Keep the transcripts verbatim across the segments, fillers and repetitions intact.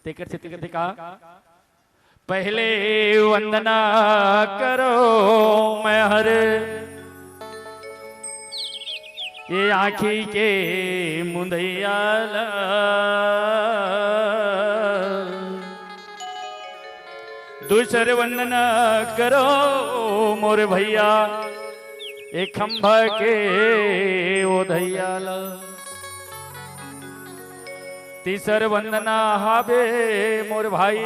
तेकर सेती कथे का, पहले वंदना करो मैं हर ये आँखी के मुंदैया ला। दूसर वंदना करो मोर भैया, ए खंभा के ओधैया ला। तीसर वंदना हावे मोर भाई,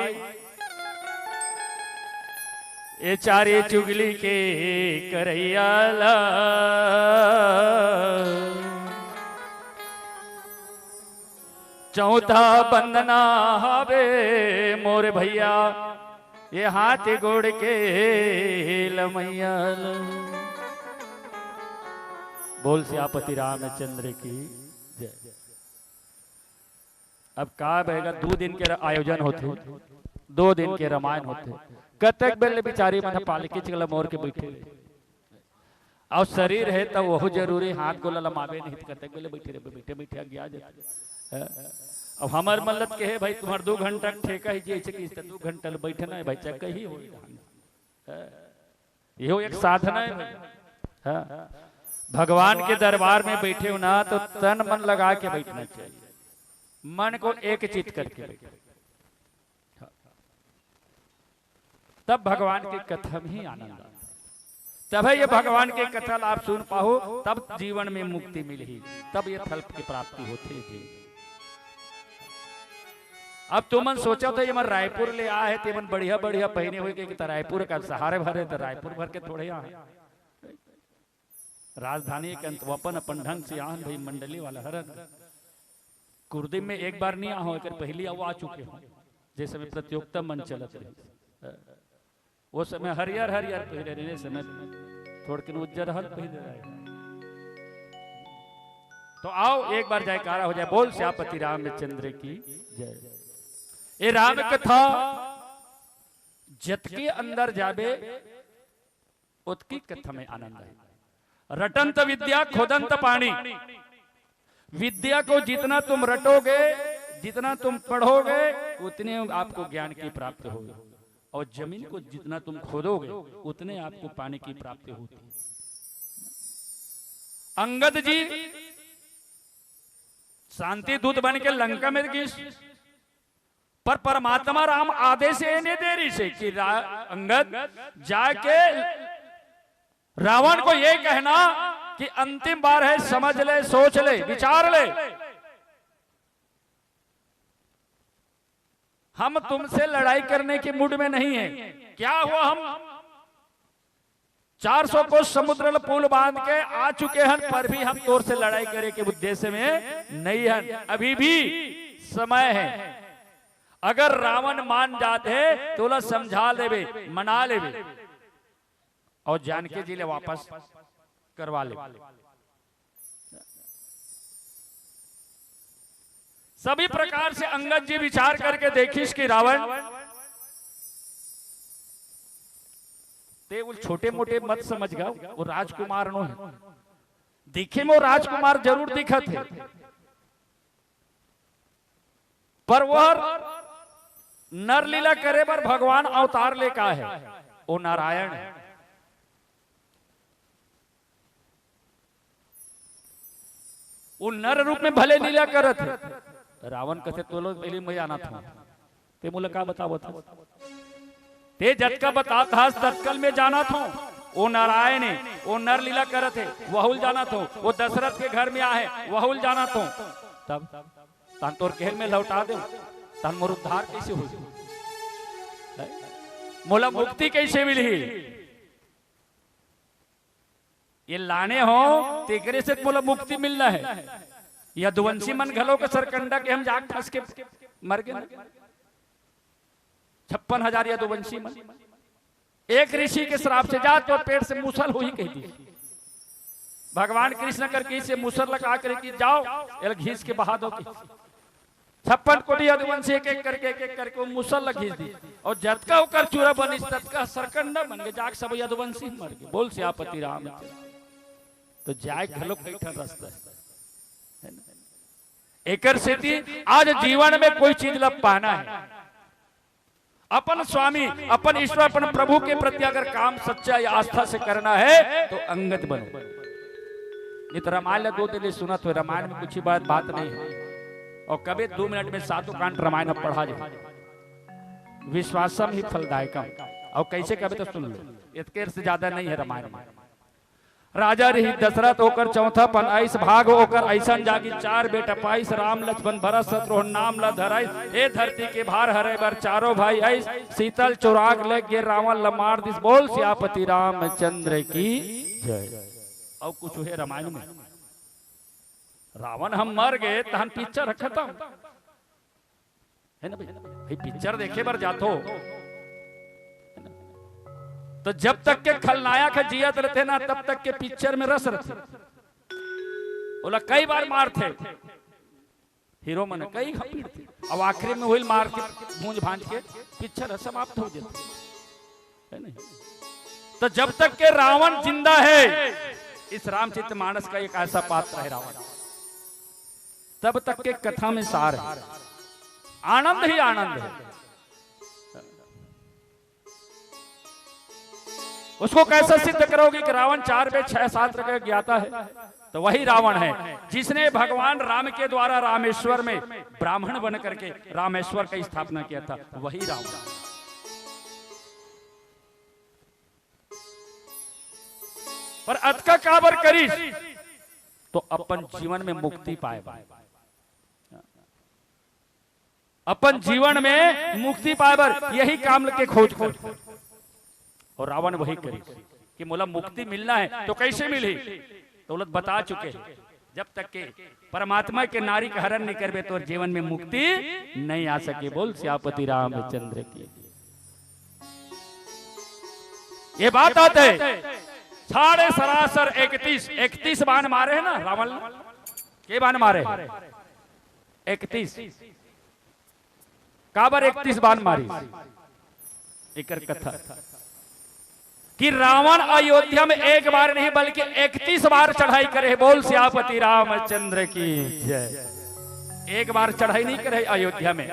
ए चारे चुगली के करैया ला। चौथा वंदना हावे मोर भैया, ये हाथ गोड़ के लमैया ला। बोल सियापति रामचंद्र की जय। अब का बहेगा, दू दिन के आयोजन होथे, दू दिन के रामायण होथे। कतक बेर ले बिचारी मन ह पालकी चकला मोर के बइठे रहे। अउ शरीर हे त वहू जरूरी, हाथ गोला लमाबे नहीं त कतक बेर ले बइठे रहे, बइठे बइठे अगिया जाथे। अब हमर मल्लत के हे भाई, तुम्हर दू घंटा के ठेका हे, जइसे कि इस दू घंटा ले बइठना हे भाई, चाहे कहीं हो। यहू एक साधना हे भाई। हाँ। भगवान के दरबार में बइठे हो ना, तो तन मन लगा के बइठना चाहिए, मन को एक चित करके बइठो। हाँ। तब भगवान के कथा में ही आनंद आथे, तभे ये भगवान के कथा ला आप सुन पाहू, तब जीवन में मुक्ति मिलही, तब ये फल की प्राप्ति होथे जी। अब तुमन सोचत हो, ये मन रायपुर ले आए हे, ते मन बढ़िया बढ़िया पहिने हुए के, त रायपुर का सहारे भरे, त रायपुर भर के थोड़े आए। राजधानी के अंत, वो अपन, अपन ढंग से आन भाई, मंडली वाला हरन। कुर्दी में एक बार नहीं आहो, एकर पहली आ चुके हो, जैसे में प्रतियोगिता मन चलत रही। वो समय हरियर हरियर पहिरे रहे, समय थोड़किन उज्जर हल पहिरे रहे। तो आओ एक बार जयकारा हो जाए, बोल सियापति रामचंद्र की जय। ये राम कथा जतके अंदर जाबे, ओतकी कथा में आनंद हे। रटंत विद्या खोदंत पानी। विद्या को जितना तुम रटोगे, जितना तुम पढ़ोगे, उतने आपको ज्ञान की प्राप्ति होगी। और जमीन को जितना तुम खोदोगे, उतने आपको पानी की प्राप्ति होती है। अंगद जी शांति दूत बन के लंका में गइस, पर परमात्मा राम आदेश ये नहीं दे रहिसे कि रा-, अंगद जाके रावण को ये कहना कि अंतिम बार है, समझ ले, सोच ले, विचार ले, हम तुमसे लड़ाई करने के मूड में नहीं है। क्या हुआ, हम चार सौ कोस समुद्र ल पुल बांध के आ चुके हन, पर भी हम तोर से लड़ाई करे के उद्देश्य में नहीं हन, अभी भी समय है। अगर रावण मान जात हे, तोला समझा लेबे, मना लेबे, और जानकी जी ले वापस करवा लेबे। सभी प्रकार से अंगद जी विचार करके देखिस कि रावण, ते वो छोटे मोटे मत समझ गा, वो राजकुमार नो हे। दिखे में वो राजकुमार जरूर दिखत हे, पर वह नर लीला करे बर भगवान अवतार लेके आए हे, वो नारायण हे। वो नर रूप में भले लीला करत हे। रावण कथे, "तोला पहली मैं जानत हूं, ते मोला का बतावत हस? ते जतका बतात हस, ततका ल मैं जानत हूं। वो नारायण हे, वो नर लीला करत हे, वहू ल जानत हूं। वो दशरथ के घर में आहे, वहू ल जानत हूं। तब तहां तोर कहे ल मैं लौटा देंव, तहां मोर उद्धार कइसे होही? मोला मुक्ति कइसे मिलही?" ये लाने हो, तेकरे से मोला मुक्ति मिलना हे। यदुवंशी मन घलो के सरकंडा के हम जाके फंस के मर गे ना। छप्पन हजार यदुवंशी मन। एक ऋषि के श्राप से, "जा, तोर पेट से मुसल होही," कहि दिस। भगवान कृष्ण कर कहिसे, मुसल ला का करे कि, "जाओ, एला घीस के बहा दो," कहिसे। छप्पन कोटि यदुवंशी एक एक करके, एक एक करके वो मुसल ला घीस दिस। और जतका ओकर चूरा बनिस, ततका सरकंडा बन गे, जाके सब यदुवंशी मर गे। बोल सियापति रामचंद्र। तो जाए घलो कई ठन रस्ता हे, हे ना? एकर सेती आज जीवन में कोई चीज ला पाना है, अपन स्वामी, अपन ईश्वर, अपन प्रभु के प्रति अगर काम सच्चाई आस्था से करना है तो अंगत बनो। नहीं तो रामायण ला दो दिन ले सुनत हो, रामायण में कुछ ही बात, बात नहीं है। और कभी दो मिनट में सातों कांड रामायण अब पढ़ा जाए, विश्वासम ही फलदायकम। और कैसे कभी तो सुन लो, इतके से ज्यादा नहीं है रामायण में। राजा रही दशरथ ओकर चौथा पन आइस, भाग ओकर ऐसन जागी चार बेटा पाइस, राम लक्ष्मण भरत शत्रुघ्न नाम ल धराइस। हे धरती के भार हरे बर चारों भाई आइस, सीतल चोराक ले गे रावण ल मार दिस। बोल सियापति रामचंद्र की जय। और कुछ है रामायण में? रावण हम मर गए तहन पिक्चर खत्म। है ना भाई? भाई पिक्चर देखे बर जाथो, है ना? तो जब तक के खलनायक ह जियत रथे ना, तब तक के पिक्चर में रस रथे। ओला कई बार मारथे, हीरो मन कई घा पीटथे, अब आखिरी में वही मार के भूंज भांज के पिक्चर ह समाप्त हो जाथे, है नहीं? तो जब तक के रावण जिंदा है, इस रामचरित मानस का एक ऐसा पात्र है रावण, तब तक के कथा में सार है, आनंद ही आनंद है। उसको कैसे सिद्ध करोगे कि रावण चार वेद छह शास्त्र का ज्ञाता है? तो वही रावण है जिसने भगवान राम के द्वारा रामेश्वर में ब्राह्मण बन करके रामेश्वर का स्थापना किया था, वही रावण। पर अतका काबर करिस? तो अपन जीवन में मुक्ति पाए बर, अपन जीवन में मुक्ति पाए बर यही काम के खोज कर। और रावण वही करिस कि मोला मुक्ति मिलना है तो कैसे मिलही? तो ओला बता चुके हैं, जब तक के परमात्मा के नारी का हरण नहीं करबे तो जीवन में मुक्ति नहीं आ सके। बोल सियापति रामचंद्र की। ये बात आते साढ़े सरासर इकतीस, इकतीस बाण मारे हैं ना रावण ने? के बाण मारे? इकतीस। काबर इकतीस बाण मारी? एकर कथा कि रावण अयोध्या में एक बार नहीं बल्कि इकतीस बार चढ़ाई करे। बोल सियापति रामचंद्र की जय। एक बार चढ़ाई नहीं करे अयोध्या में।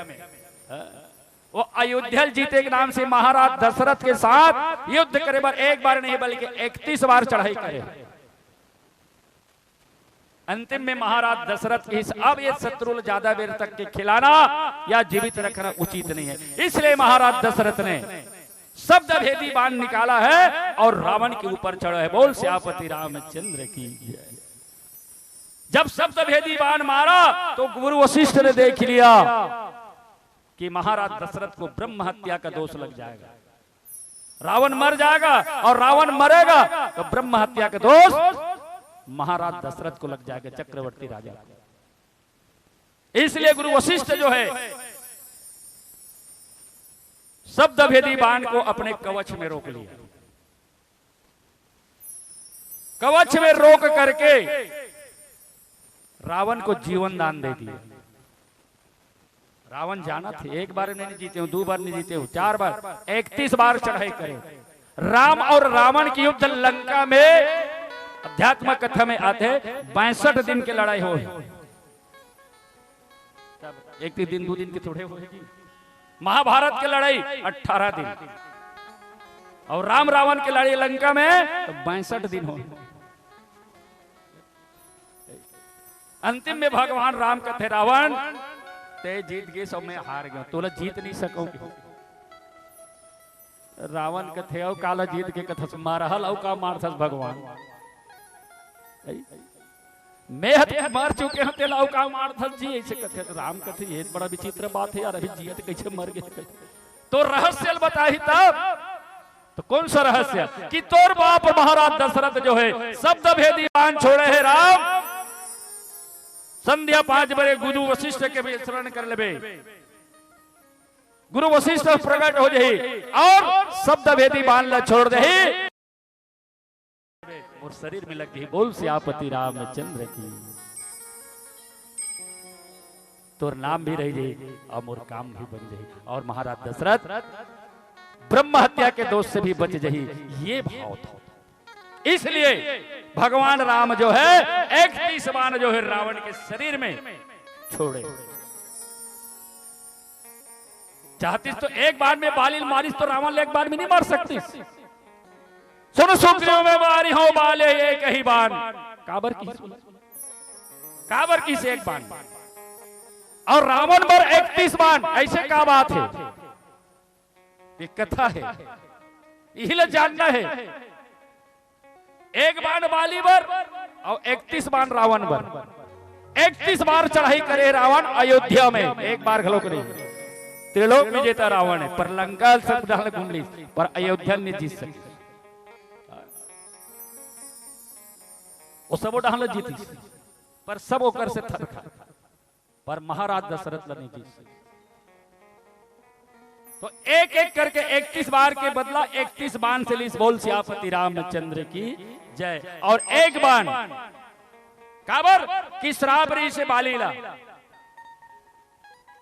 वो अयोध्या जीते के नाम से महाराज दशरथ के साथ युद्ध करे बर एक बार नहीं बल्कि इकतीस बार चढ़ाई करे। अंतिम में महाराज दशरथ की इस, अब ये शत्रु ज्यादा बेर तक के खिलाना या जीवित रखना उचित नहीं है, इसलिए महाराज दशरथ ने शब्द भेदी बाण निकाला है और रावण के ऊपर चढ़ा है। बोल सियापति रामचंद्र की जय। जब शब्द भेदी बाण मारा तो गुरु वशिष्ठ ने देख लिया कि महाराज दशरथ को ब्रह्म हत्या का दोष लग जाएगा, रावण मर जाएगा और रावण मरेगा तो ब्रह्म हत्या का दोष महाराज दशरथ को लग जाएगा, चक्रवर्ती राजा को। इसलिए गुरु वशिष्ठ जो है शब्द भेदी बाण को अपने कवच में रोक लिया, कवच में रोक करके रावण को जीवन दान दे दिया। रावण जानथे एक बार नहीं जीते हूं, दो बार नहीं जीते हूं, चार बार, इकतीस बार चढ़ाई करे। राम और रावण की युद्ध लंका में अध्यात्म कथा में आते, बासठ दिन के लड़ाई हो। एक दिन, दो दिन के थोड़े होगी। महाभारत की लड़ाई अठारह दिन और राम रावण की लड़ाई लंका में तो बासठ दिन हो। अंतिम में भगवान राम कथे, "रावण, ते जीत गे, सब मैं हार गयो, तोला जीत नहीं सको।" रावण कथे, "अउ काला जीत के कथस, मारहल अउ का मारथस भगवान? मैं ह तो मर चुके हंव, तेला अउ का मारथस जी?" ऐसे कथे। तो राम कथे, "ये बड़ा विचित्र बात है यार, अभी जियत कैसे मर गए?" तो रहस्य बताही तब। तो कौन सा रहस्य? कि तोर बाप महाराज दशरथ जो है शब्द भेदी बाण छोड़े है राम। संध्या पांच बजे गुरु वशिष्ठ के भी स्मरण कर लेबे, गुरु वशिष्ठ प्रकट हो जाही और शब्द भेदी बाण ला छोड़ देही। मोर शरीर में लग गई। बोल सियापति रामचंद्र की। तोर नाम भी रह जाई और मोर काम भी बन जाई। और महाराज दशरथ ब्रह्म हत्या के दोष से भी बच जाई, ये भाव था। इसलिए भगवान राम जो है इकतीस बाण जो है रावण के शरीर में छोड़े। चाहतिस तो एक बाण में बाली ल मारिस, तो रावण ल एक बाण में नहीं मार सकतिस। सुन सुग्रीव, मैं मारी हूं बाले एक ही बाण। काबर किहिस? काबर किहिस एक बाण? और रावण बर इकतीस बाण, ऐसे का बात है? ये कथा है, यही ला जानना है। एक बाण बाली बर और इकतीस बाण रावण बर। इकतीस बार चढ़ाई करे रावण अयोध्या में, एक बार घलो करे। त्रिलोक विजेता रावण है, पर लंका सब डहर घूम लिस, पर अयोध्या नहीं जीत सके। वो सबो डहर जीतिस, पर सब ओकर से थरका, पर महाराज दशरथ ला नहीं जीत सके। तो एक एक करके इकतीस बार के बदला इकतीस बाण से लिस। बोल सियापति रामचंद्र की जय। और एक बाण काबर कि श्राप रिहिसे बाली ला,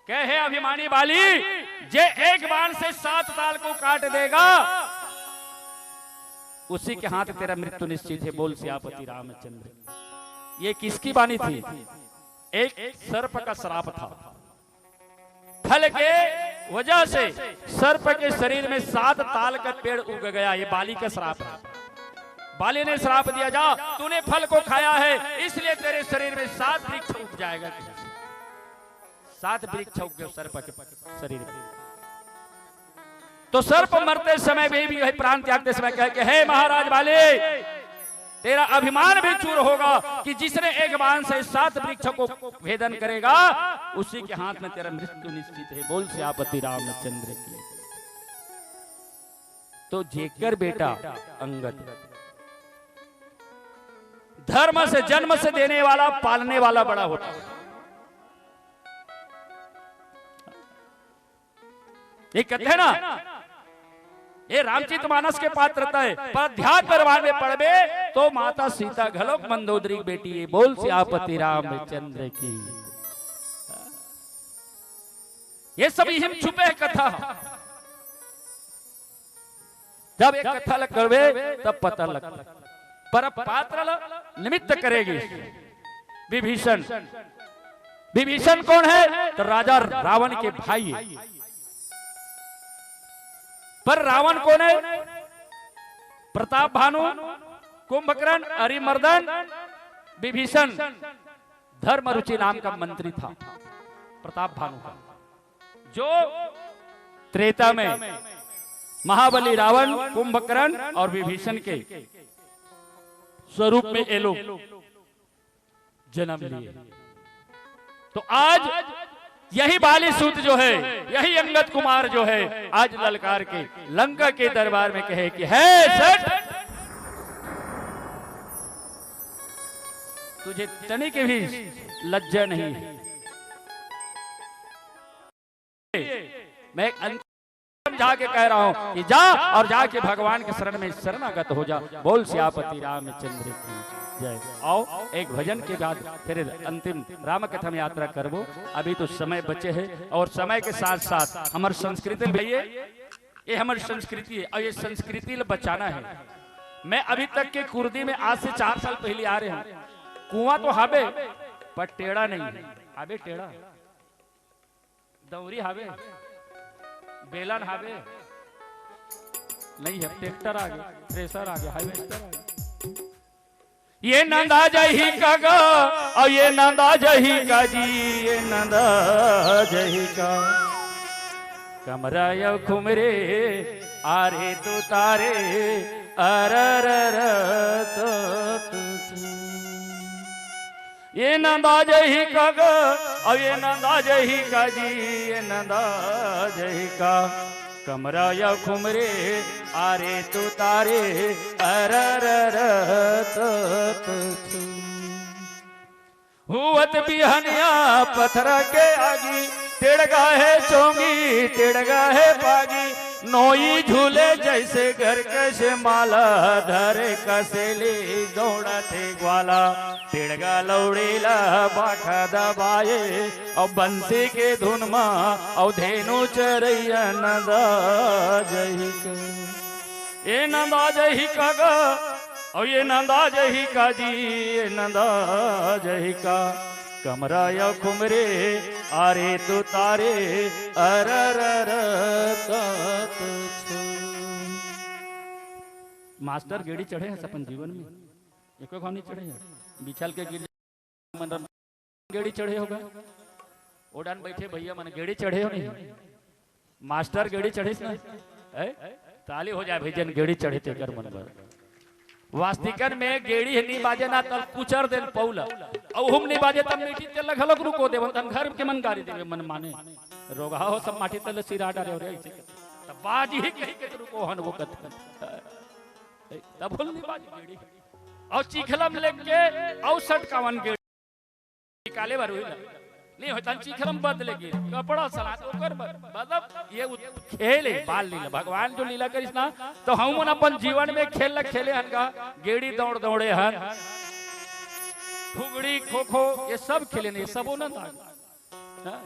कहे, "हे अभिमानी बाली, जे एक बाण से सात ताल को काट देगा, उसी के हाथ तेरा मृत्यु निश्चित है।" बोल सियापति रामचंद्र। ये किसकी बाणी थी? एक सर्प का श्राप था। फल के वजह से सर्प के शरीर में सात ताल का पेड़ उग गया। ये बाली का श्राप है। बाली ने श्राप दिया, "जा, तूने फल को खाया है, इसलिए तेरे शरीर में सात वृक्ष उग जाएगा।" सात वृक्ष उग गए सर्प के शरीर में। तो सर्प मरते समय भी, भी वही प्राण त्यागते समय कहे कि, "हे महाराज बाली, तेरा अभिमान भी चूर होगा कि जिसने एक बाण से सात वृक्ष को भेदन करेगा, उसी के हाथ में तेरा मृत्यु निश्चित है।" बोल सियापति रामचंद्र की। तो जेकर बेटा अंगद धर्म से, जन्म से देने वाला, पालने वाला बड़ा होता है। ये कहते हैं ना, ये रामचरित मानस के पात्रता है, पर अध्यात्म रामायण में पढ़बे तो माता सीता घलोक मंदोदरी की बेटी है। बोल सियापति रामचंद्र की। ये सब इही म छुपे है कथा। जब एक कथा ल करबे तब पता लगता, पर अब पात्र ल निमित्त करेगी विभीषण। विभीषण कौन है? तो राजा रावण के भाई है। पर रावण कौन है? प्रताप भानु, कुंभकर्ण, अरिमर्दन, विभीषण, धर्म रुचि नाम का मंत्री था प्रताप भानु का, जो त्रेता में महाबली रावण, कुंभकर्ण और विभीषण के स्वरूप में ये लोग जन्म लिए। तो आज यही बाली सूत जो है, यही अंगद कुमार जो है, आज ललकार के लंका के दरबार में कहे कि, "हे सेठ, तुझे तनिक भी लज्जा नहीं है।" मैं एक अंतिम समझा के कह रहा हूं कि जा और जाके भगवान के शरण में शरणागत हो जा। बोल सियापति रामचंद्र की जय। आओ, एक भजन के बाद फिर अंतिम राम कथा में यात्रा करबो। अभी तो समय बचे है और समय के साथ साथ हमर संस्कृति ल भइए, ये हमर संस्कृति है और ये संस्कृति ल बचाना है। मैं अभी तक के कुर्दी में आज से चार साल पहले आ रहे हूं, कुआं तो हाबे पर टेड़ा नहीं है। हाबे टेड़ा? दौरी हावे, बेलन हावे, नहीं है, ट्रैक्टर आ गए, थ्रेसर आ गए, हार्वेस्टर आ गए। ये नंदा जही का गा, और ये नंदा जही का जी, ये नंदा जही का। कमरा या खुमरे, आरे तो तारे, अररर तो तुझ। ये नंदा जही का ग, और ये नंदा जही का जी, ये नंदा जही का। कमरा या खुमरे, आरे तो तारे, अररर तो तुझ। हुवत बिहनिया पथरा के आगी, टेड़गा है चोंगी, टेड़गा है पागी, नोई झूले जैसे घर कैसे माला, धरे कसेली दौड़त हे ग्वाला। टेड़गा लौड़ेला बाखा दबाए, और बंसी के धुन मा, और धेनु चरैया नंदा जही के। ए नंदा जही का गा, और ये नंदा जही का जी, ये नंदा जही का। कमरा या खुमरे, आरे तो तारे, अररर। मास्टर गेड़ी चढ़े हे अपन जीवन में? एको घाव नहीं चढ़े हे। बिछल के गिर मन रम-, गेड़ी चढ़े होगा। ओडन बैठे भैया मन गेड़ी चढ़े हो नहीं? मास्टर गेड़ी चढ़िस ना? ए? ताली हो जाए भैया, गेड़ी चढ़े तेकर मन बर। वास्तिकन में गेड़ी ह नी बाजे ना, तल कुचर देन पौला। अउ हुम नी बाजे तब मीठी तेल घलोक रुको देवन, तन घर के मन गारी देवे, मन माने। रोगहा हो सब माटी तेल सिरा डारे हो रे ऐसे। तब बाज ही कही के रुको हन वो कत। ए, तब हुम नी बाजे गेड़ी। अउ चिखलम लेके अउ सटकावन गेड़ी। निकाले बर हुई ना। नहीं होता, चिखलम बदले गिर। कपड़ा सला तो ओकर बर-, मतलब, ये उत-, खेल हे, बाल लीला। भगवान जो लीला करिस ना, तो हम मन अपन जीवन में खेल ल खेले हन का, गेड़ी दौड़ दौड़े हन। फुगड़ी, खो खो, ये सब खेले ने, ये सब ना था। हाँ।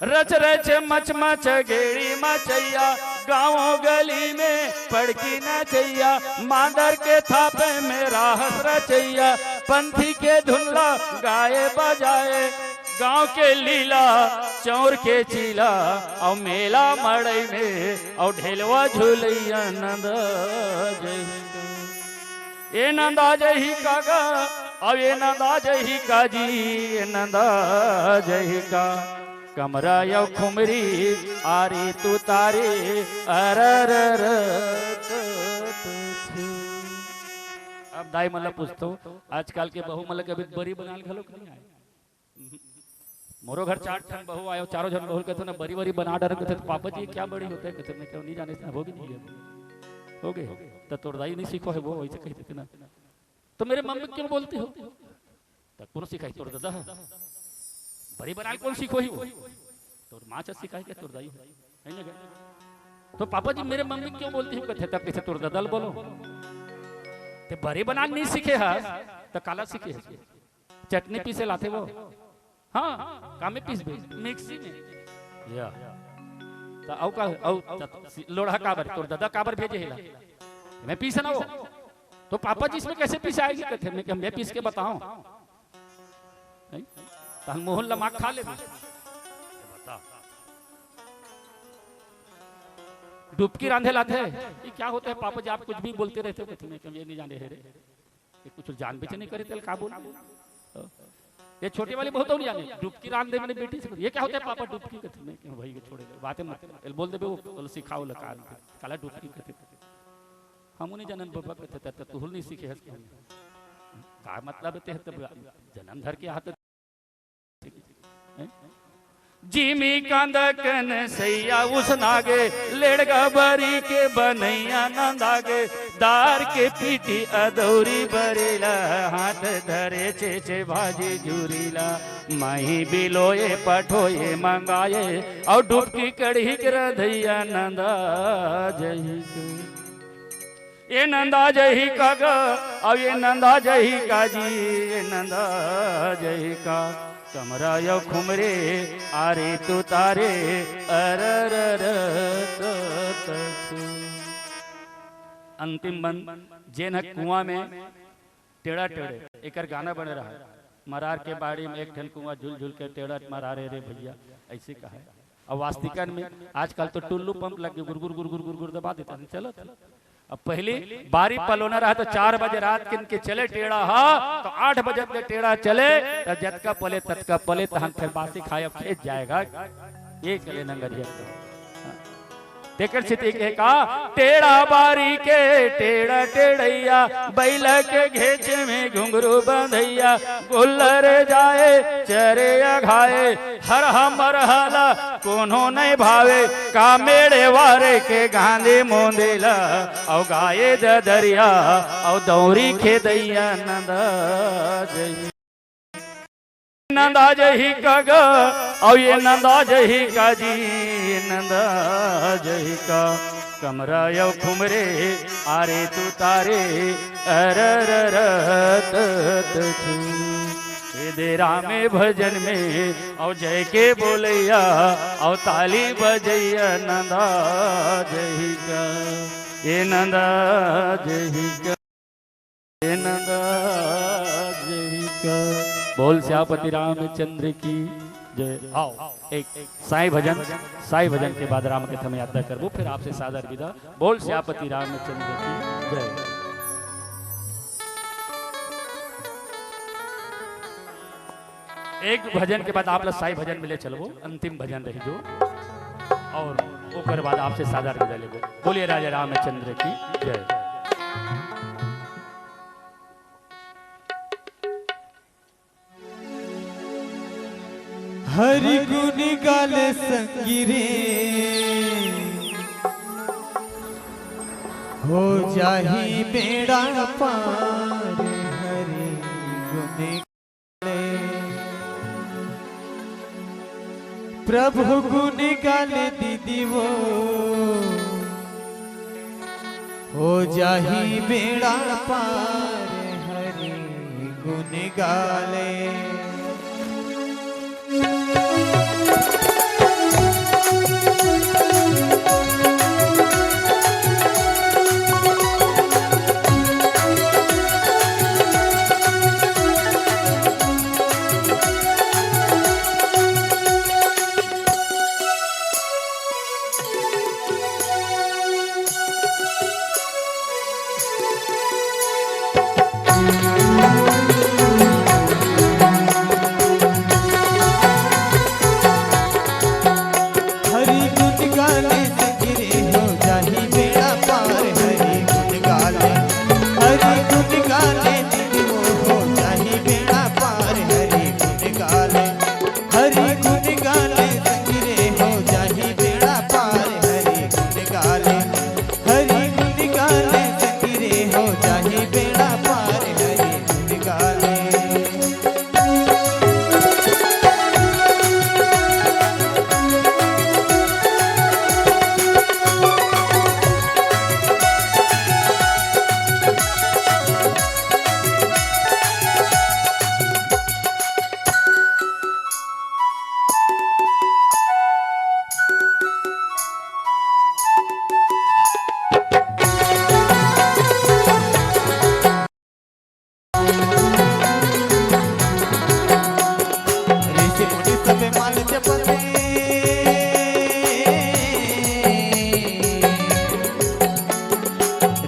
रच रच मच मच गेड़ी मचैया, गाँव गली में पड़की नचैया, मांदर के थापे में राहस रचैया, पंथी के धुनला गाए बजाए, गाँव के लीला चौर के चीला, अउ मेला मड़ई में अउ ढेलवा झुलैया नंद जय। ए नंदा जही का गा, अब ए नंदा जही का जी, ए नंदा जही का। कमरा या खुमरी, आरी तू तारी, अररर। अब दाई मन ल पूछथों, आजकल के बहू मन ल कभी बरी बनाल घलोक नहीं आए। मोरो घर चार ठन बहू आयो, चारों झन बहू ल कथे ना, बरी बरी बना डर कथे, तो पापा जी क्या बरी होथे कथे, मैं कहूँ नहीं जाने से हो भी नहीं गया, हो गए, तो तोर दाई नहीं सीखो है वो, वैसे कही देथे ना। तो मेरे मम्मी क्यों बोलती हो? तो कौन सिखाई तोर दादा है? बरी बनाल कौन सीखो ही वो? तोर माँ चा सिखाई के तोर दाई है, है ना? तो पापा जी मेरे मम्मी क्यों बोलती हो कथे, तब कैसे तोर दादा ल बोलो? ते बरी बनाल नहीं सीखे है, तो काला सीखे है? चटनी पीसे लाथे वो। हाँ, कामे पीसबे? मिक्सी में। या। त अउ का, अउ त सि-, लोढ़ा काबर, तोर दादा काबर भेजे हे ला? मैं पीसे ना वो। तो पापा जी इसमें कैसे पीसाएगी कथे? मैं कहा, मैं पीस के बताऊं? नहीं? तहन मोहन लमाक खा ले। बता। डुबकी रांधे लाथे। ये क्या होता है पापा जी, आप कुछ भी बोलते रहते हो कथे, मैं कहा, ये नहीं जाने हे रे। ये कुछ जान बेचे नहीं करे, तेल का बोल। ये छोटी वाली बहुत और जाने, डुबकी रांध दे मैंने बेटी से, ये क्या होता है पापा डुबकी कथे? मैं कहा, भाई ये छोड़े दे, बातें मत कर। तेल बोल देबे वो, बोल सिखाओ लगा, काला डुबकी कथे। हम नहीं जानन बाबा कथे, त, त, तुहुल नहीं सीखे हस के हम। का मतलब है ते, तब जन्म धर के हाथ हैं? जिमी कांदा कन सैया उसनागे, लेड़गा बरी के बनैया नंदागे, दार के पीटी अदौरी बरेला, हाथ धरे छेछे भाजी जुरीला, माही बिलोए पठोए मंगाए, अउ डुबकी कढ़ी के रधैया नंदा जही के। ए नंदा जही का ग, अब ए नंदा जही का जी, ए नंदा जही का। कमरा यो खुमरे, आरे तू तारे, अररर। अंतिम बंद, जेन ह कुआं में टेढ़ा टेढ़े, एकर गाना बने रहा। मरार के बाड़ी में एक ठन कुआं झुल झुल के टेढ़ा मरारे रे भैया, ऐसे कहा है। अब वास्तिकन में आजकल तो टुल्लू पंप लग गए, गुर गुर गुर गुर गुर गुर दबा देता है, चलत है। अब पहले बारी पलोना रहा तो चार बजे रात किन के चले टेढ़ा हा, तो आठ बजे के टेढ़ा चले, तो जतका पले ततका पले, तहन फिर बासी खाए अब खेत जाएगा। ये चले नंगरिया। तेकर सेती के का, टेढ़ा बारी के टेढ़ा टेढ़ैया, बैला के घेचे में घुंघरू बंधैया, गोल्लर जाए चरे अघाए, हर हमर हाला कोनो नहीं भावे, का मेड़े वारे के गांधी मोंदेला, औ गाए ददरिया, औ दौरी खेदैया नंदा जही। नंदा जही का ग, औ ये नंदा जही का जी, नंदा जही का। कमरा यो खुमरे, आरे तू तारे, अररर। ए दे रामे भजन में, औ जय के बोलैया, औ ताली बजैया नंदा जही का, ए नंदा जही का। नंदा जही का। बोल सियापति रामचंद्र की जय। आओ, एक साईं भजन, साईं भजन के बाद राम कथा में यात्रा करबो, फिर आपसे सादर विदा। बोल सियापति रामचंद्र की जय। एक भजन के बाद आप ला साईं भजन में ले चलबो, अंतिम भजन रही जो, और ओकर बाद आपसे सादर विदा लेबो। बोलिए राजा रामचंद्र की जय। हरि गुण गाले संगी रे, हो जाही बेड़ा पार। हरि गुण गाले, प्रभु गुण गाले दीदी वो, हो जाही बेड़ा पार। हरि गुण गाले। हरि गुण गाले संगी रे, हो जाही बेड़ा पार। हरि गुण गाले, हरि गुण गाले दीदी वो, हो जाही बेड़ा पार। हरि गुण गाले, हरि गुण गाले संगी रे, हो जाही बेड़ा पार। हरि गुण गाले, हरि गुण गाले संगी रे, हो जाही बेड़ा पार। हरि गुण गाले। ऋषि मुनि सब माल जपत हे,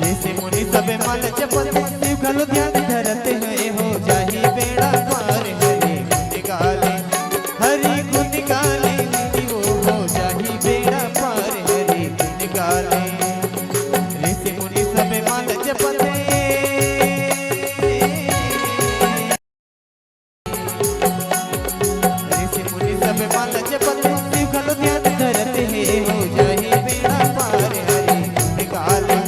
ऋषि मुनि सब माल जपत हे, शिव घलो ध्यान धरत हे, हो जाही बेड़ा पार। हरि गुण गाले, हरि गुण गाले, वो हो जाही बेड़ा पार। हरि गुण गाले, ऋषि मुनि सब माल जपत हे। ऋषि मुनि सब माल जपत, शिव घलो ध्यान धरत हे, हो जाही बेड़ा पार। हरि गुण गाले,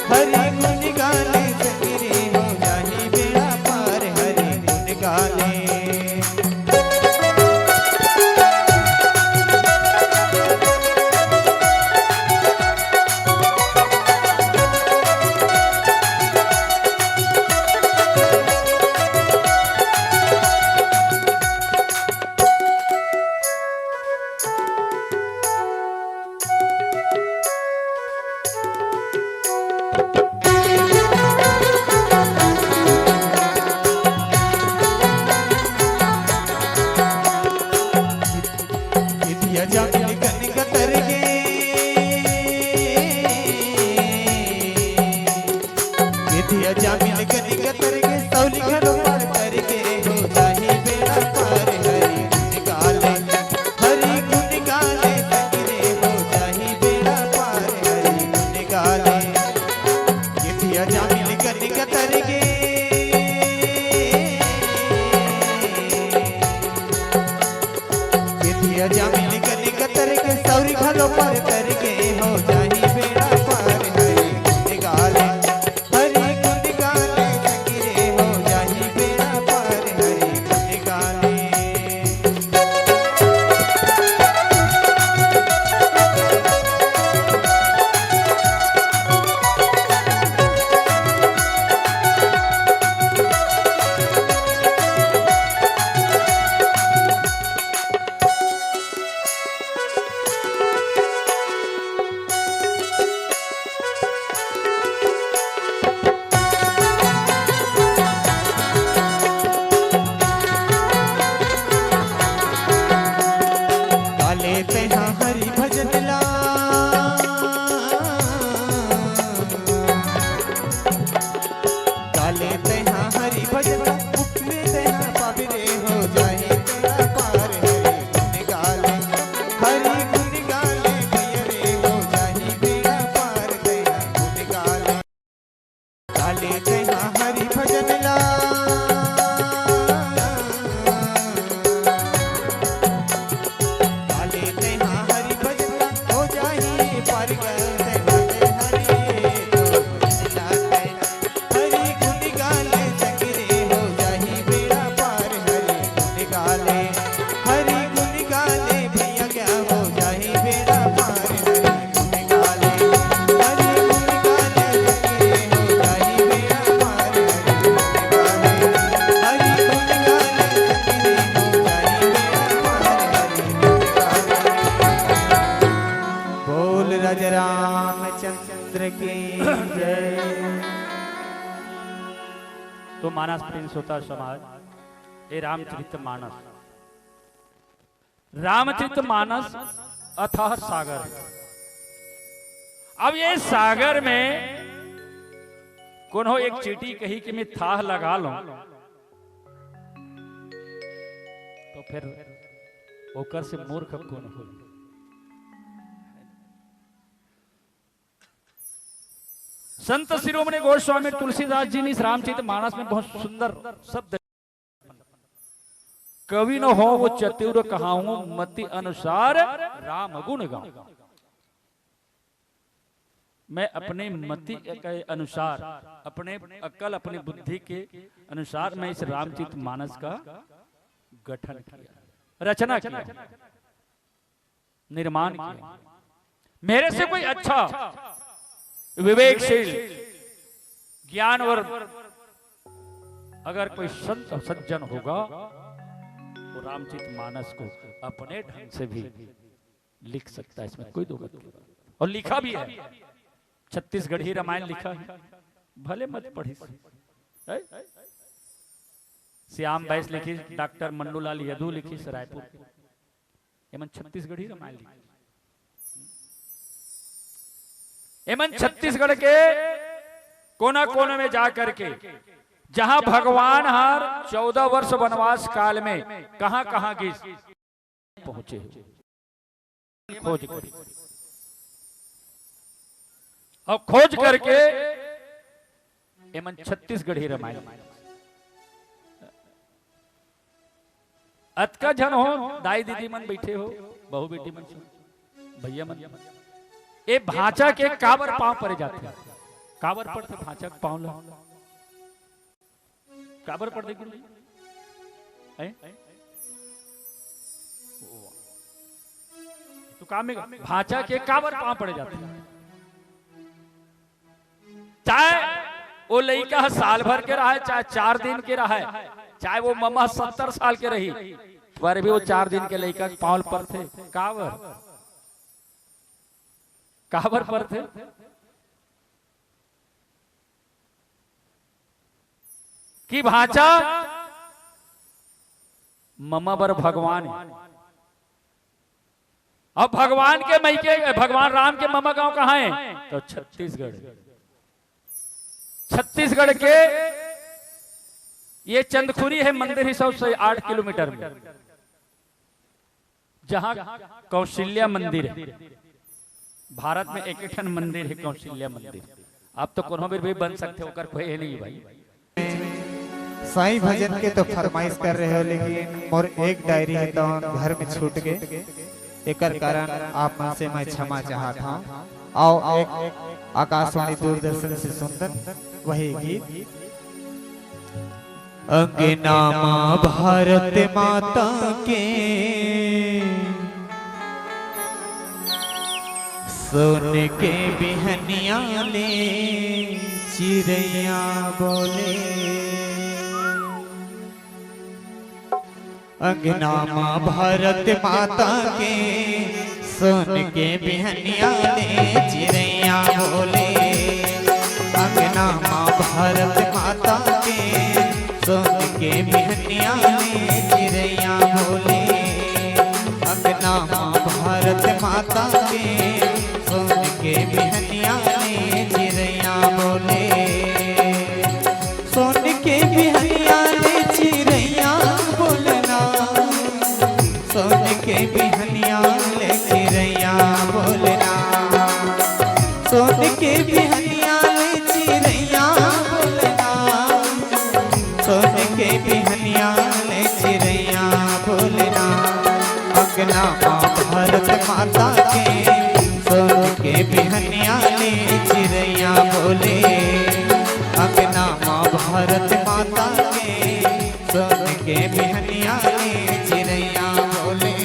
हरि गुण गाले संगी रे, हो जाही बेड़ा पार। हरि गुण गाले। विधिया जामिन कनिक तर के, सौली घलो पार कर के, हो जाही बेड़ा पार। हरि गुण गाले, हरि गुण गाले संगी रे, हो जाही बेड़ा पार। हरि गुण गाले, विधिया जामिन कनिक तर के। विधिया जामिन कनिक तर के, सौरी घलो पार कर के, हो जाही बेड़ा पार। हरि गुण गाले, हरि गुण गाले संगी रे, हो जाही बेड़ा पार। हरि गुण गाले। हरि गुण गाले संग रे हो जाही बेड़ा पार, हरि गुण गाले, हरि गुण गाले भैया क्या हो जाही बेड़ा पार, हरि गुण गाले, हरि गुण गाले संग रे हो जाही बेड़ा पार, हरि गुण गाले, हरि गुण गाले संग रे हो जाही बेड़ा पार, हरि गुण गाले। बोल राजा रामचंद्र की जय। तो मानस प्रेम श्रोता समाज, ये रामचरित मानस, रामचरित मानस अथाह सागर है। अब ये सागर में कोनो एक चींटी कही कि मैं थाह लगा लूं, तो फिर ओकर से मूर्ख कोन हो? संत शिरोमणि गोस्वामी तुलसीदास जी ने इस रामचरित मानस में बहुत सुंदर शब्द, कवि न हो वो चतुर कहाऊं, मति अनुसार राम गुण गाऊं। मैं अपने मति के अनुसार, अपने अकल, अपनी बुद्धि के अनुसार मैं इस रामचरित मानस का गठन किया, रचना किया, निर्माण किया। मेरे से कोई अच्छा विवेकशील, ज्ञानवर अगर कोई संत सज्जन होगा, तो रामचरित मानस को अपने ढंग से भी लिख सकता है, इसमें कोई दो गत की बात। और लिखा भी है, छत्तीसगढ़ी रामायण लिखा है, भले मत पढ़ी। है? श्याम बैस लिखी, डॉक्टर मन्नूलाल यदु लिखी, रायपुर के। एमन छत्तीसगढ़ी रामायण लिखी। एमन छत्तीसगढ़ के कोना कोना में जा करके, जहां भगवान हर चौदह वर्ष वनवास काल में कहां कहां गिस, पहुंचे हो। खोज करी। और खोज करके एमन छत्तीसगढ़ी रामायण। अतका झन हो, दाई दीदी मन बैठे हो, बहू बेटी मन, भैया मन, ए भांचा के काबर पांव परे जाथे? काबर पड़थे भांचा के पांव ला? काबर पड़थे गुरु जी? हैं? तो काम में भांचा के काबर पांव पड़े जाथे? चाहे वो लइका ह साल भर के रहय, चाहे चार दिन के रहय, चाहे वो ममा सत्तर साल के रही, पर भी वो चार दिन के लइका के पांव ल परथे। काबर? काबर परथे? कि भांचा ममा बर भगवान हे। अब भगवान के मइके, भगवान राम के ममा गांव कहां हे? तो छत्तीसगढ़। छत्तीसगढ़ के ये चंदखुरी हे, मंदिर हे सौ से आठ किलोमीटर में, जहां कौशल्या मंदिर हे। भारत में एक ठन मंदिर हे कौशल्या मंदिर। अब तो कोनो बेर भी बन सकथे, ओकर कोई हे नहीं भाई। साईं भजन के तो फरमाइश कर रहे हो, लेकिन मोर एक डायरी हे तो घर में छूट गे, एकर कारण आप मन से मैं क्षमा चाहत हंव। अउ एक आकाशवाणी दूरदर्शन से सुंदर वही गीत। अंगना मा भारत माता के सोन के बिहनिया ले चिरैया बोले। अंगना मा भारत माता के सोन के बिहनिया ले चिरैया बोले। अंगना मा भारत माता के सोन के बिहनिया ले चिरैया बोले। अंगना मा भारत माता के सोन के बिहनिया ले चिरैया बोले। सोन के बिहनिया ले चिरैया बोलना, सोन के बिहनिया ले चिरैया बोलना, सोन के बिहनिया ले चिरैया बोलना, सोन के बिहनिया ले चिरैया बोलना। अंगना मा भारत माता के बोले, अंगना माँ भारत माता के, सोन के बिहनिया ले चिरैया बोले।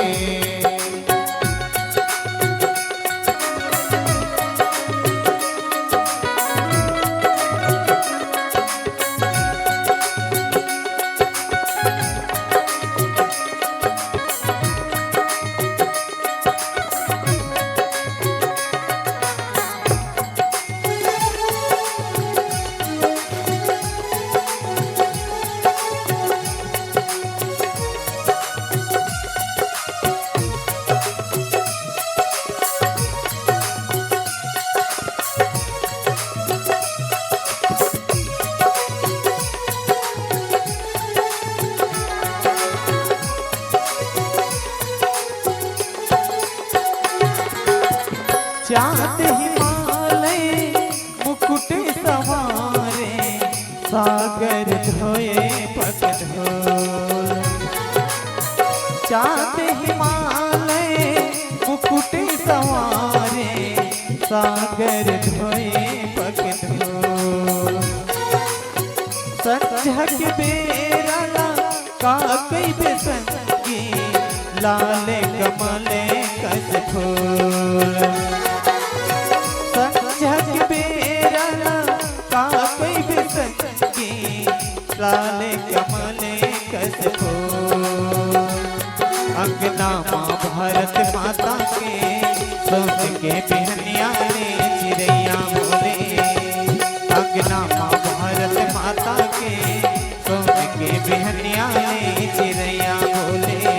चांद हिमालय मुकुट संवारे, सागर धोए पग धोए। चांद हिमालय मुकुट संवारे, सागर धोए पग धोए। संझा के बेरा ला का कहिबे संगी, लाल कमल कस फूल। संझा के बेरा ला का कहिबे संगी, लाल कमल कस फूल। अंगना माँ भारत माता के, सोन के बिहनिया ले चिरैया बोले। अंगना माँ भारत माता के, सोन के बिहनिया ले चिरैया बोले।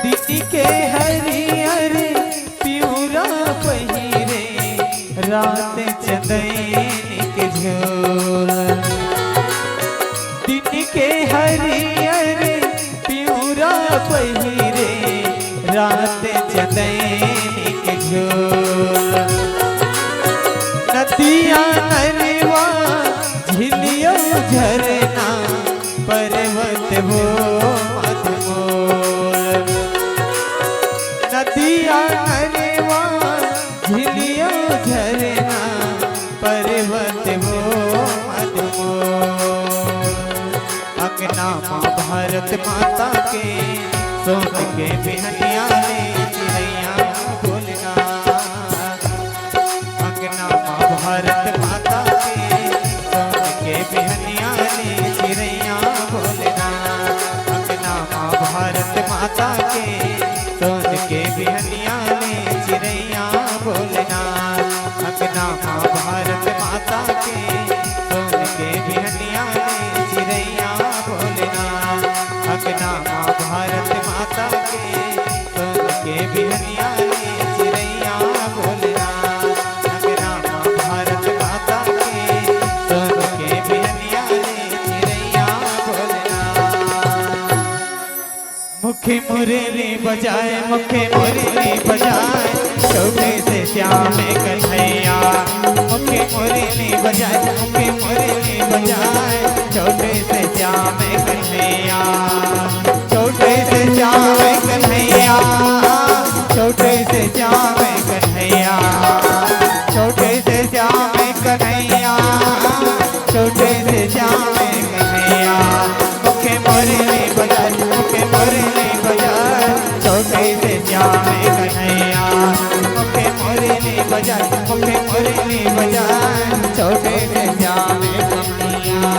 दिन के हरियर पिउरा पहिरे, रात चंदैनी के झोल। दिन के हरियर पिउरा पहिरे, रात चंदैनी के झोल। नदिया नरवा झिलियो झरना, पर्वत वो मधुमोल। नदिया नरवा झिलियो झरना, पर्वत वो मधुमोल। अंगना माँ भारत माता के, सोन के बिहनिया ले चिरैया बोलना। अंगना माँ भारत माता के, सोन के बिहनिया ले चिरैया बोलना। अंगना माँ भारत माता के, सोन के बिहनिया ले चिरैया बोलना। अंगना माँ भारत माता के, सोन के बिहनिया ले चिरैया बोलना। अंगना माँ भारत माता के, सोन के बिहनिया ले चिरैया बोलना। अंगना माँ भारत माता के, सोन के बिहनिया ले चिरैया बोलना। मुखे मुरली बजाए, मुखे मुरली बजाए, छोटे से श्याम कन्हैया। मुखे मुरली बजाए, मुखे मुरली बजाए, छोटे से श्याम कन्हैया। छोटे से श्याम कन्हैया, छोटे से श्याम कन्हैया, छोटे से श्याम कन्हैया, छोटे से श्याम कन्हैया। मुखे मुरली बजाए, मुखे मुरली बजाए, छोटे से श्याम कन्हैया। मुखे मुरली बजाए, मुखे मुरली बजाए, छोटे से श्याम कन्हैया।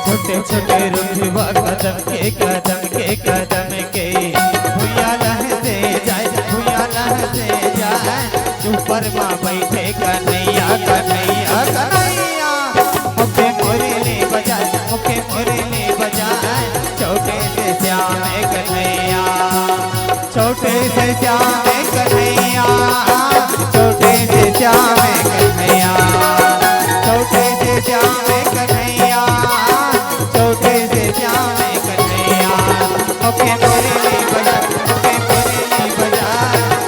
छोटे छोटे रुखवा कदम के, कदम के, कदम के, भुइयां लहसे जाए, भुइयां लहसे मा बइठे कन्हैया, कन्हैया, कन्हैया। ओके मुरली बजाए, ओके मुरली बजाए, छोटे से श्याम कन्हैया। छोटे से श्याम कन्हैया, छोटे से श्याम कन्हैया, छोटे से श्याम कन्हैया, छोटे से श्याम कन्हैया। ओके मुरली बजा, ओके मुरली बजा,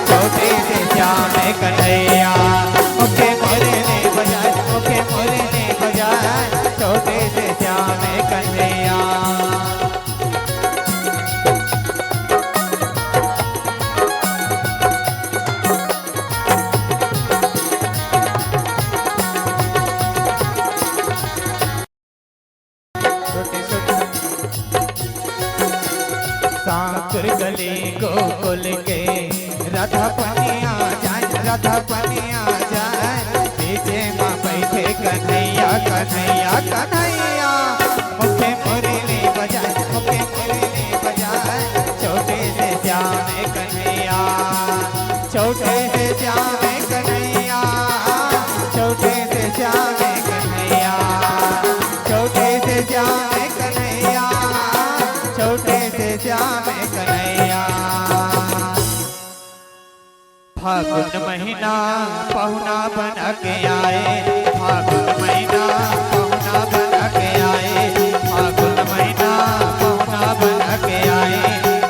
छोटे से श्याम कन्हैया। ओके मुरली बजा, ओके मुरली बजा, छोटे से श्याम कन्हैया। छोटे छोटे सांकुर गली गोकुल के, राधा पनिया जाए, राधा पनिया जाए, पीछे मा बइठे कन्हैया, कन्हैया, कन्हैया। ओके मुरली बजाए, ओके मुरली बजाए, छोटे से श्याम कन्हैया। छोटे से श्याम कन्हैया, छोटे से श्याम कन्हैया, छोटे से श्याम कन्हैया, छोटे से श्याम कन्हैया। फागुन महीना पहुना बन के आए, फागुन महीना पहुना बन के आए, फागुन महीना पहुना बन के आए,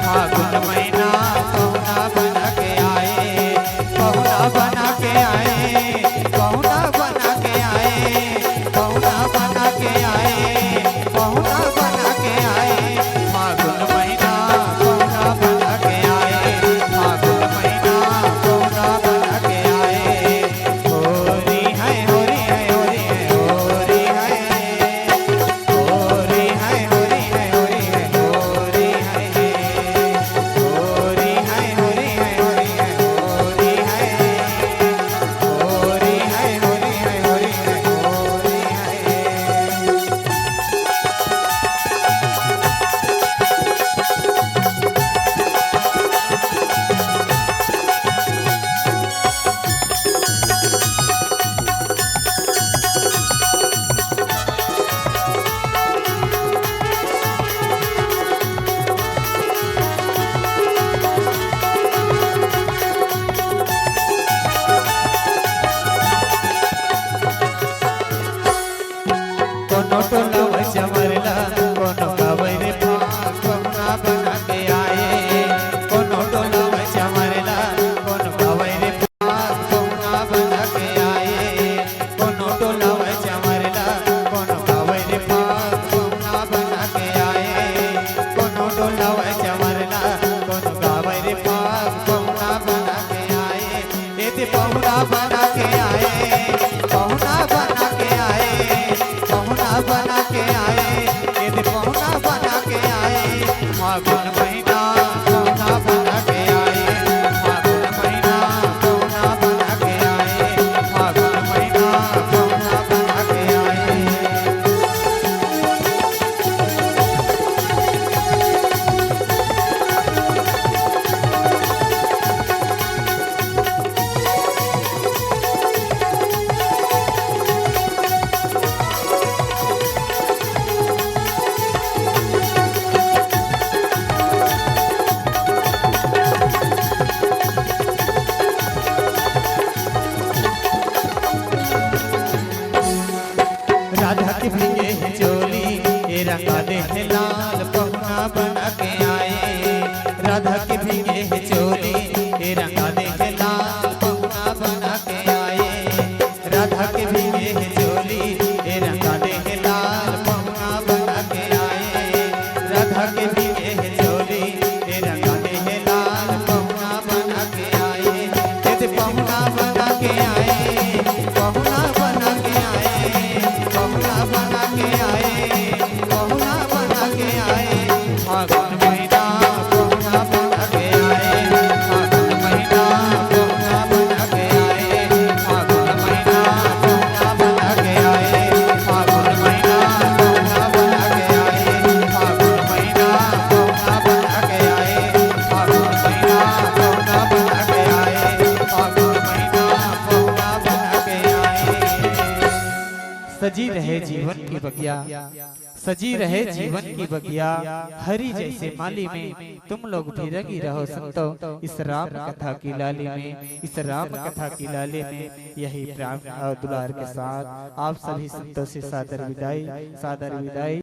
फागुन महीना पहुना बन के आए, पहुना बन के आए, पहुना बन के आए, पहुना बन के आए, पहुना बन के आए, फागुन महीना पहुना बन के आए, फागुन महीना पहुना बन के आए। होरी है, होरी है, होरी है, होरी है। कोनो टोला व चमरला, कोनो गावै रे फाग पहुना बना के आए। कोनो टोला व चमरला, कोनो गावै रे फाग पहुना बना के आए। कोनो टोला व चमरला, कोनो गावै रे फाग पहुना बना के आए। कोनो टोला व चमरला, कोनो गावै रे फाग पहुना बना के आए। ए दे पहुना बना के आए, पहुना बना के आए, पहुना बना के आए, ए दे पहुना बना के आए। फागुन महीना पहुना बना के आए, फागुन महीना पहुना बना के आए, फागुन महीना पहुना बना के आए। राधा के भीगे हे चोली, ए रंगा दे हे लाल पहुना बना के आए। राधा के भीगे हे चोली, ए रंगा दे हे लाल पहुना बना के आए। राधा के भीगे हे चोली, ए रंगा दे हे लाल पहुना बना के आए। राधा के भीगे हे चोली, ए रंगा दे हे लाल पहुना बना के आए। ए दे पहुना बना के आए, पहुना बना के आए, पहुना बना के आए, पहुना बना के आए। फागुन महीना पहुना बना के आए, फागुन महीना पहुना बना के आए, फागुन महीना पहुना बना के आए, फागुन महीना पहुना बना के आए, फागुन महीना पहुना बना के आए, फागुन महीना पहुना बना के आए, फागुन महीना पहुना बगिया, सजी रहे जीवन की बगिया, हरी जैसे माली में तुम लोग भी रंगी रहो संतो, इस राम कथा की लाली में, इस राम कथा की लाली में। यही प्रेम और दुलार के साथ आप सभी संतों से सादर विदाई, सादर विदाई।